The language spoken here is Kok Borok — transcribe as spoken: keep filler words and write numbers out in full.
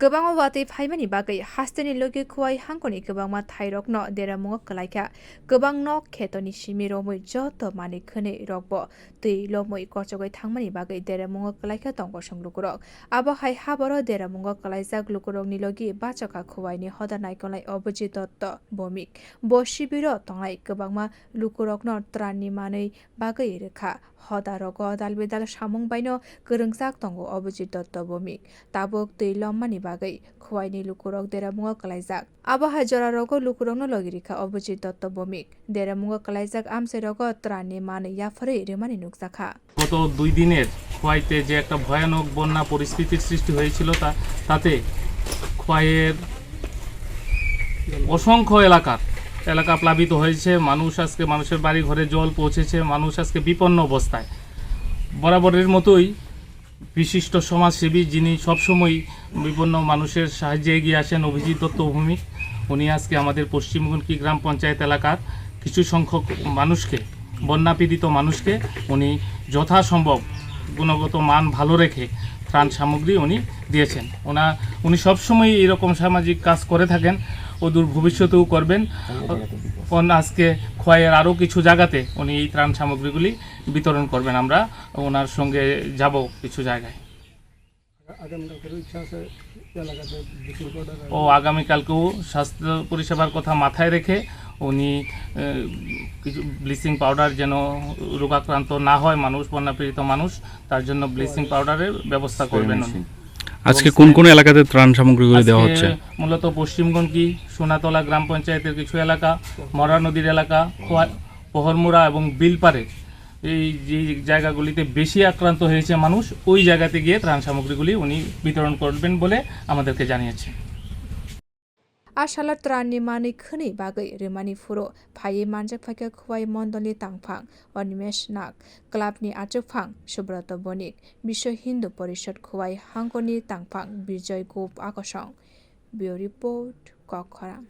Kwbangma watwi phaimani bagwi hasteni logi Khowai hangkoni kwbangma thairokno deramungo kwlaikha. Kwbangno khetoni simi romwi joto manwi khwnwi rokbo twi lomwi kochogwi thangmani bagwi deramungo kwlaikha tongosong lukurok. Abo hai haboro deramungo kwlaijak lukurokni logi bachakha Khowaini hoda naikolnai Abhijit Dotto Bhowmik. Bo sibiro tongnai kwbangma lukurokno tranni manwi bagwi rwkha. Hoda rogo dal bidal samung baino kwrwngjak tongo Abhijit Dotto Bhowmik. Tabuk twi lommani bagwi Khowaini lukurok deramungo kwlaijak. Abo hai jora rogo lukurokno logi rikha Abhijit Dotto Bhowmik. Deramungo kwlaijak amchai rogo tranni manwi yapharwi rwmani nukjakha. গত দুই দিনের খোয়াইতে যে একটা ভয়ানক বন্যা পরিস্থিতির সৃষ্টি হয়েছিল, তা-, তাতে খোয়াইয়ের অসংখ্য এলাকার, এলাকা প্লাবিত হয়েছে। মানুষ আজকে, মানুষের বাড়ি ঘরে জল পৌঁছেছে, মানুষ আজকে বিপন্ন অবস্থায়। বরাবরের মতোই বিশিষ্ট সমাজসেবী, যিনি সবসময় বিপন্ন মানুষের সাহায্যে এগিয়ে আসেন, অভিজিৎ দত্ত ভৌমিক, উনি আজকে আমাদের পশ্চিম গুনকি গ্রাম পঞ্চায়েত এলাকার কিছু সংখ্যক মানুষকে, বন্যাপীড়িত মানুষকে উনি যথাসম্ভব গুণগত মান ভালো রেখে ত্রাণ সামগ্রী উনি দিয়েছেন। ওনা-, উনি সবসময় এইরকম সামাজিক কাজ করে থাকেন, অদূর ভবিষ্যতেও করবেন। ওন-, আজকে খোয়াইয়ের আরও কিছু জায়গাতে উনি এই ত্রাণ সামগ্রীগুলি বিতরণ করবেন। আমরা ওনার সঙ্গে যাব কিছু জায়গায়। আগামীকালকেরও ইচ্ছা আছে এলাকাতে ব্লিচিং পাউডার আর ও, আগামীকালকেও স্বাস্থ্য পরিষেবার কথা মাথায় রেখে উনি, এ, কিছু ব্লিচিং পাউডার, যেন রোগাক্রান্ত না হয় মানুষ, বন্যাপীড়িত মানুষ, তার জন্য ব্লিচিং পাউডারের ব্যবস্থা করবেন উনি। আজকে কোন কোন এলাকাতে ত্রাণ সামগ্রীগুলি দেওয়া আজকে হচ্ছে? মূলত পশ্চিম গনকি, সোনাতলা গ্রাম পঞ্চায়েতের কিছু এলাকা, মরা নদীর এলাকা, পোয়া-, পোহরমুড়া এবং বিলপাড়ে, এই যে জায়গাগুলিতে বেশি আক্রান্ত হয়েছে মানুষ, ওই জায়গাতে গিয়ে ত্রাণ সামগ্রীগুলি উনি বিতরণ করবেন বলে আমাদেরকে জানিয়েছেন। A salo tranni manwi khwnwi bagwi rwmani phuru phaiwi manjak phaikha Khowai mondolni tangphang Animesh Nag, clubni achukphang Subroto Bonik, Biswa Hindu Porishad Khowai hangkoni tangphang Bijoy Gup Akosong. Bureau Report, Kokkhorang.